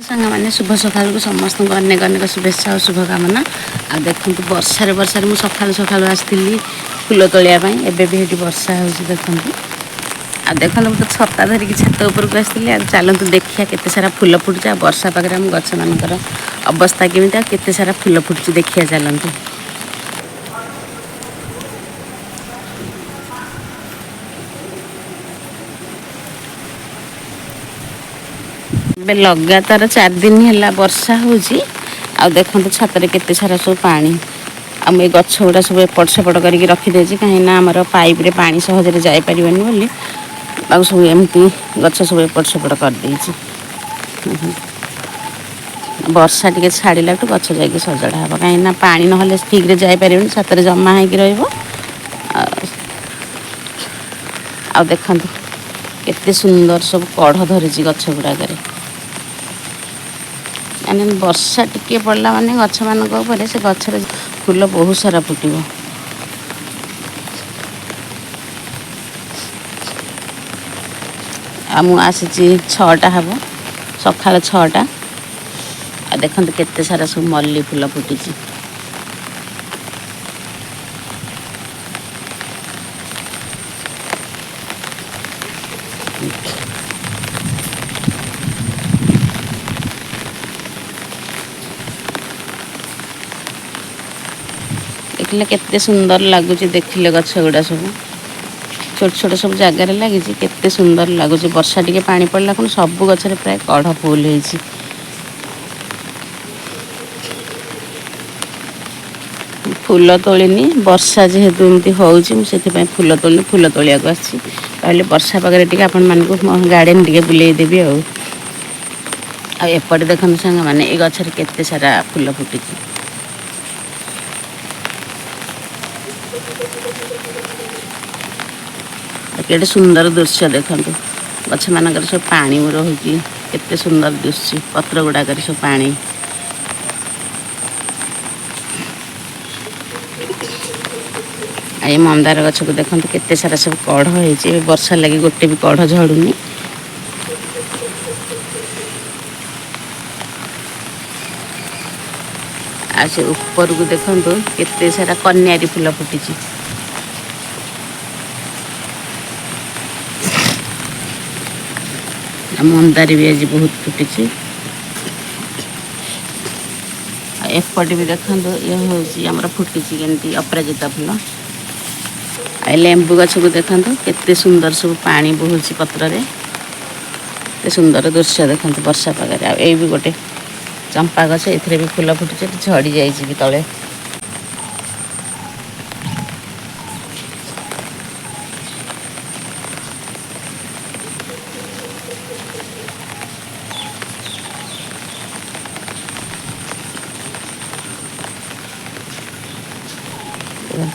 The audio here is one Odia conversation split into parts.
ସାଙ୍ଗମାନେ, ଶୁଭ ସକାଳକୁ ସମସ୍ତଙ୍କୁ ଅନେକ ଅନେକ ଶୁଭେଚ୍ଛା ଆଉ ଶୁଭକାମନା। ଆଉ ଦେଖନ୍ତୁ, ବର୍ଷାରେ ବର୍ଷାରେ ମୁଁ ସକାଳୁ ସକାଳୁ ଆସିଥିଲି ଫୁଲ ତୋଳିବା ପାଇଁ। ଏବେ ବି ଏଠି ବର୍ଷା ହେଉଛି, ଦେଖନ୍ତୁ। ଆଉ ଦେଖନ୍ତୁ, ମୁଁ ତ ଛତା ଧରିକି ଛାତ ଉପରକୁ ଆସିଥିଲି। ଆଉ ଚାଲନ୍ତୁ ଦେଖିବା କେତେ ସାରା ଫୁଲ ଫୁଟୁଛି, ଆଉ ବର୍ଷା ପାଗରେ ଆମ ଗଛମାନଙ୍କର ଅବସ୍ଥା କେମିତି, ଆଉ କେତେ ସାରା ଫୁଲ ଫୁଟୁଛି ଦେଖିବା ଚାଲନ୍ତୁ। ଏବେ ଲଗାତାର 4 ଦିନ ହେଲା ବର୍ଷା ହେଉଛି। ଆଉ ଦେଖନ୍ତୁ, ଛାତରେ କେତେ ସାରା ସବୁ ପାଣି। ଆଉ ମୁଁ ଏ ଗଛ ଗୁଡ଼ା ସବୁ ଏପଟ ସେପଟ କରିକି ରଖିଦେଇଛି, କାହିଁକିନା ଆମର ପାଇପ୍ରେ ପାଣି ସହଜରେ ଯାଇପାରିବନି ବୋଲି ଆଉ ସବୁ ଏମିତି ଗଛ ସବୁ ଏପଟ ସେପଟ କରିଦେଇଛି। ବର୍ଷା ଟିକେ ଛାଡ଼ିଲାଠୁ ଗଛ ଯାଇକି ସଜଡ଼ା ହେବ, କାହିଁକିନା ପାଣି ନହେଲେ ଠିକ୍ରେ ଯାଇପାରିବନି, ଛାତରେ ଜମା ହେଇକି ରହିବ। ଆଉ ଦେଖନ୍ତୁ, କେତେ ସୁନ୍ଦର ସବୁ କଢ଼ ଧରିଛି ଗଛ ଗୁଡ଼ାକରେ। ମାନେ ବର୍ଷା ଟିକିଏ ପଡ଼ିଲା ମାନେ ଗଛମାନଙ୍କ ଉପରେ ସେ ଗଛରେ ଫୁଲ ବହୁତ ସାରା ଫୁଟିବ। ଆଉ ମୁଁ ଆସିଛି 6ଟା ହେବ, ସକାଳ 6ଟା। ଆଉ ଦେଖନ୍ତୁ, କେତେ ସାରା ସବୁ ମଲ୍ଲି ଫୁଲ ଫୁଟିଛି। ଦେଖିଲେ କେତେ ସୁନ୍ଦର ଲାଗୁଛି। ଦେଖିଲେ, ଗଛ ଗୁଡ଼ା ସବୁ ଛୋଟ ଛୋଟ ସବୁ ଜାଗାରେ ଲାଗିଛି, କେତେ ସୁନ୍ଦର ଲାଗୁଛି। ବର୍ଷା ଟିକେ ପାଣି ପଡ଼ିଲା କ'ଣ ସବୁ ଗଛରେ ପ୍ରାୟ କଢ଼ ଫୁଲ ହେଇଛି। ଫୁଲ ତୋଳିନି, ବର୍ଷା ଯେହେତୁ ଏମିତି ହେଉଛି ମୁଁ ସେଥିପାଇଁ ଫୁଲ ତୋଳିନି। ଫୁଲ ତୋଳିବାକୁ ଆସିଛି, କହିଲେ ବର୍ଷା ପାଗରେ ଟିକେ ଆପଣମାନଙ୍କୁ ମୋ ଗାର୍ଡ଼େନ୍ ଟିକେ ବୁଲେଇ ଦେବି। ଆଉ ଆଉ ଏପଟେ ଦେଖନ୍ତୁ ସାଙ୍ଗମାନେ, ଏ ଗଛରେ କେତେ ସାରା ଫୁଲ ଫୁଟିଛି। ଆଉ କେତେ ସୁନ୍ଦର ଦୃଶ୍ୟ ଦେଖନ୍ତୁ, ଗଛମାନଙ୍କରେ ସବୁ ପାଣି ରହୁଛି, କେତେ ସୁନ୍ଦର ଦିଶୁଛି, ପତ୍ର ଗୁଡ଼ାକରେ ସବୁ ପାଣି। ଆଉ ଏ ମନ୍ଦାର ଗଛକୁ ଦେଖନ୍ତୁ, କେତେ ସାରା ସବୁ କଢ଼ ହେଇଛି। ଏବେ ବର୍ଷା ଲାଗି ଗୋଟେ ବି କଢ଼ ଝଡ଼ୁନି। ଆଉ ସେ ଉପରକୁ ଦେଖନ୍ତୁ, କେତେ ସାରା କନିଆରୀ ଫୁଲ ଫୁଟିଛି। ଆଉ ମନ୍ଦାର ବି ଆଜି ବହୁତ ଫୁଟିଛି। ଆଉ ଏପଟେ ବି ଦେଖନ୍ତୁ, ଇଏ ହେଉଛି ଆମର ଫୁଟିଛି କେମିତି ଅପରାଜିତା ଫୁଲ। ଆଉ ଏ ଲେମ୍ବୁ ଗଛକୁ ଦେଖନ୍ତୁ, କେତେ ସୁନ୍ଦର ସବୁ ପାଣି ବୋହୁଛି ପତ୍ରରେ। କେତେ ସୁନ୍ଦର ଦୃଶ୍ୟ ଦେଖନ୍ତୁ ବର୍ଷା ପାଗରେ। ଆଉ ଏଇ ବି ଗୋଟେ ଚମ୍ପା ଗଛ, ଏଥିରେ ବି ଫୁଲ ଫୁଟୁଛି, ଏଠି ଝଡ଼ି ଯାଇଛି ବି ତଳେ।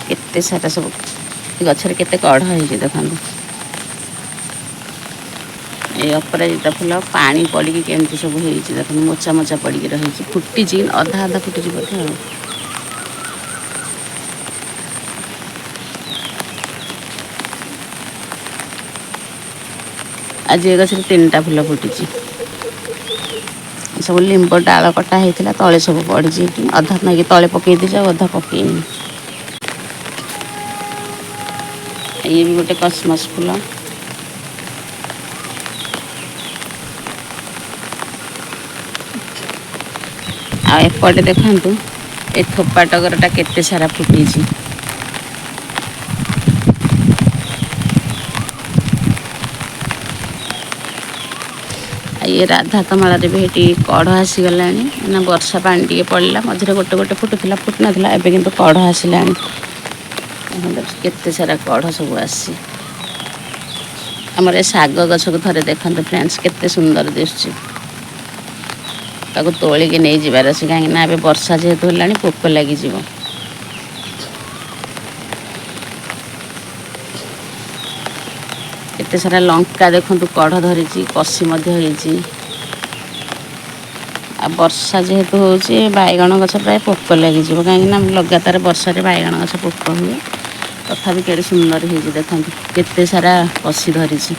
କେତେ ସାରା ସବୁ ଗଛରେ କେତେ କଢ଼ ହେଇଛି ଦେଖନ୍ତୁ। ଏଇ ଅପରାଜିତା ଫୁଲ ପାଣି ପଡ଼ିକି କେମିତି ସବୁ ହେଇଛି ଦେଖନ୍ତୁ, ମୋଚା ମୋଚା ପଡ଼ିକି ରହିଛି। ଫୁଟିଛି, ଅଧା ଅଧା ଫୁଟିଛି ବୋଧେ। ଆଉ ଆଜି ଏ ଗଛରେ ତିନିଟା ଫୁଲ ଫୁଟିଛି। ସବୁ ଲିମ୍ବ ଡାଳ କଟା ହେଇଥିଲା, ତଳେ ସବୁ ପଡ଼ିଛି ଏଠି। ଅଧା ନେଇକି ତଳେ ପକେଇ ଦେଇଛି, ଆଉ ଅଧା ପକେଇନି। ଇଏ ବି ଗୋଟେ କସମସ୍ ଫୁଲ। ଆଉ ଏପଟେ ଦେଖନ୍ତୁ, ଏ ଥୋପା ଟଗରଟା କେତେ ସାରା ଫୁଟିଛି। ଆଉ ଇଏ ରାଧା ତମାଳରେ ବି ଏଠି କଢ଼ ଆସିଗଲାଣି ନା। ବର୍ଷା ପାଣି ଟିକେ ପଡ଼ିଲା, ମଝିରେ ଗୋଟେ ଗୋଟେ ଫୁଟୁଥିଲା, ଫୁଟୁନଥିଲା, ଏବେ କିନ୍ତୁ କଢ଼ ଆସିଲାଣି। ଦେଖନ୍ତୁ, କେତେ ସାରା କଢ଼ ସବୁ ଆସିଛି। ଆମର ଏ ଶାଗ ଗଛକୁ ଥରେ ଦେଖନ୍ତୁ ଫ୍ରେଣ୍ଡସ୍, କେତେ ସୁନ୍ଦର ଦିଶୁଛି। ତାକୁ ତୋଳିକି ନେଇଯିବାର ଅଛି, କାହିଁକି ନା ଏବେ ବର୍ଷା ଯେହେତୁ ହେଲାଣି ପୋକ ଲାଗିଯିବ। କେତେ ସାରା ଲଙ୍କା ଦେଖନ୍ତୁ କଢ଼ ଧରିଛି, କଷି ମଧ୍ୟ ହେଇଛି। ଆଉ ବର୍ଷା ଯେହେତୁ ହେଉଛି, ବାଇଗଣ ଗଛ ପ୍ରାୟ ପୋକ ଲାଗିଯିବ, କାହିଁକି ନା ଲଗାତାର ବର୍ଷାରେ ବାଇଗଣ ଗଛ ପୋକ ହୁଏ। ତଥାପି କେଡ଼େ ସୁନ୍ଦର ହେଇଛି ଦେଖନ୍ତୁ, କେତେ ସାରା କଷି ଧରିଛି।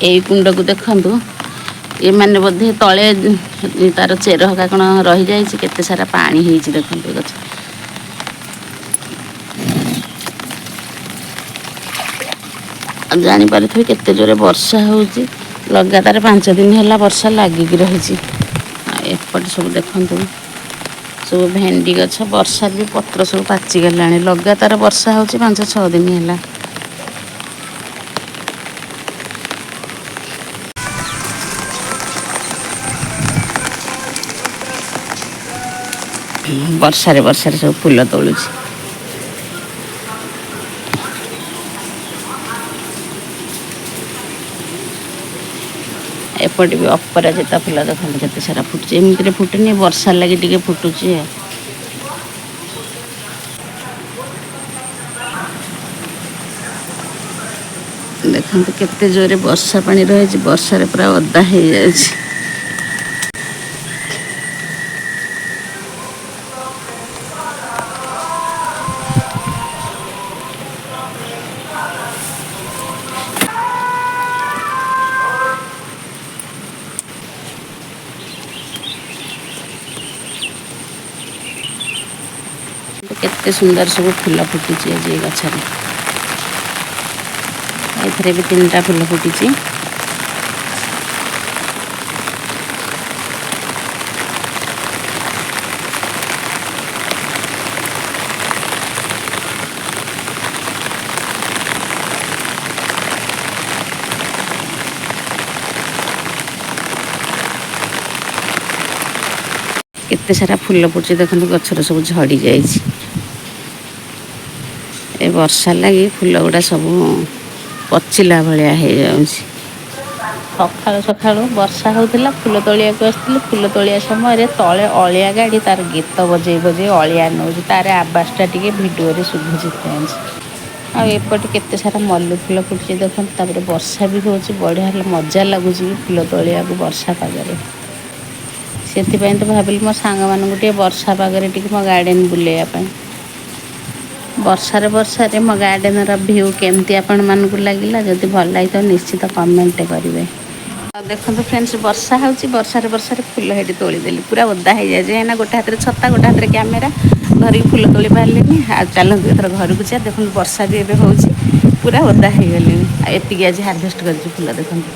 ଏଇ କୁଣ୍ଡକୁ ଦେଖନ୍ତୁ, ଏମାନେ ବୋଧେ ତଳେ ତାର ଚେର ହକା କ'ଣ ରହିଯାଇଛି, କେତେ ସାରା ପାଣି ହେଇଛି ଦେଖନ୍ତୁ ଏ ଗଛ। ଆଉ ଜାଣିପାରୁଥିବେ କେତେ ଜୋରେ ବର୍ଷା ହେଉଛି, ଲଗାତାର 5 ଦିନ ହେଲା ବର୍ଷା ଲାଗିକି ରହିଛି। ଆଉ ଏପଟେ ସବୁ ଦେଖନ୍ତୁ ସବୁ ଭେଣ୍ଡି ଗଛ, ବର୍ଷାରେ ବି ପତ୍ର ସବୁ ପାଚିଗଲାଣି, ଲଗାତାର ବର୍ଷା ହେଉଛି 5-6 ଦିନ ହେଲା। ବର୍ଷାରେ ବର୍ଷାରେ ସବୁ ଫୁଲ ତୋଳୁଛି। ଏପଟେ ବି ଅପରାଜିତା ଫୁଲ ଦେଖନ୍ତୁ କେତେ ସାରା ଫୁଟୁଛି, ଏମିତିରେ ଫୁଟୁନି, ବର୍ଷା ଲାଗି ଟିକେ ଫୁଟୁଛି। ଦେଖନ୍ତୁ କେତେ ଜୋରେ ବର୍ଷା ପାଣି ରହିଛି, ବର୍ଷାରେ ପୁରା ଓଦା ହେଇଯାଉଛି। କେତେ ସୁନ୍ଦର ସବୁ ଫୁଲ ଫୁଟିଛି ଆଜି ଏ ଗଛରେ। ଏଥିରେ ବି 3ଟା ଫୁଲ ଫୁଟିଛି। କେତେ ସାରା ଫୁଲ ଫୁଟିଛି ଦେଖନ୍ତୁ, ଗଛରେ ସବୁ ଝଡ଼ି ଯାଇଛି। ଏ ବର୍ଷା ଲାଗି ଫୁଲ ଗୁଡ଼ା ସବୁ ପଚିଲା ଭଳିଆ ହେଇଯାଉଛି। ସକାଳୁ ସକାଳୁ ବର୍ଷା ହେଉଥିଲା, ଫୁଲ ତୋଳିବାକୁ ଆସିଥିଲି। ଫୁଲ ତୋଳିବା ସମୟରେ ତଳେ ଅଳିଆ ଗାଡ଼ି ତାର ଗୀତ ବଜେଇ ବଜେଇ ଅଳିଆ ନେଉଛି, ତାର ଆବାଜଟା ଟିକେ ଭିଡ଼ିଓରେ ଶୁଭୁଛି ଫ୍ରେଣ୍ଡସ୍। ଆଉ ଏପଟେ କେତେ ସାରା ମଲ୍ଲି ଫୁଲ ଫୁଟିଛି ଦେଖନ୍ତୁ। ତାପରେ ବର୍ଷା ବି ହେଉଛି, ବଢ଼ିଆ ହେଲେ ମଜା ଲାଗୁଛି ବି ଫୁଲ ତୋଳିବାକୁ ବର୍ଷା ପାଗରେ। ସେଥିପାଇଁ ତ ଭାବିଲି ମୋ ସାଙ୍ଗମାନଙ୍କୁ ଟିକେ ବର୍ଷା ପାଗରେ ଟିକେ ମୋ ଗାର୍ଡ଼େନ୍ ବୁଲେଇବା ପାଇଁ। ବର୍ଷାରେ ବର୍ଷାରେ ମୋ ଗାର୍ଡ଼େନ୍ର ଭ୍ୟୁ କେମିତି ଆପଣମାନଙ୍କୁ ଲାଗିଲା, ଯଦି ଭଲ ଲାଗିଥିବ ନିଶ୍ଚିତ କମେଣ୍ଟ କରିବେ। ଆଉ ଦେଖନ୍ତୁ ଫ୍ରେଣ୍ଡସ୍, ବର୍ଷା ହେଉଛି, ବର୍ଷାରେ ବର୍ଷାରେ ଫୁଲ ହେଇଠି ତୋଳିଦେଲି, ପୁରା ଓଦା ହେଇଯାଇଛି। କାହିଁକିନା ଗୋଟେ ହାତରେ ଛତା, ଗୋଟେ ହାତରେ କ୍ୟାମେରା ଧରିକି ଫୁଲ ତୋଳି ପାରିଲିନି। ଆଉ ଚାଲନ୍ତୁ ଏଥର ଘରକୁ ଯିବା। ଦେଖନ୍ତୁ ବର୍ଷା ବି ଏବେ ହେଉଛି, ପୁରା ଓଦା ହେଇଗଲିଣି। ଆଉ ଏତିକି ଆଜି ହାରଭେଷ୍ଟ କରିଛି ଫୁଲ ଦେଖନ୍ତୁ।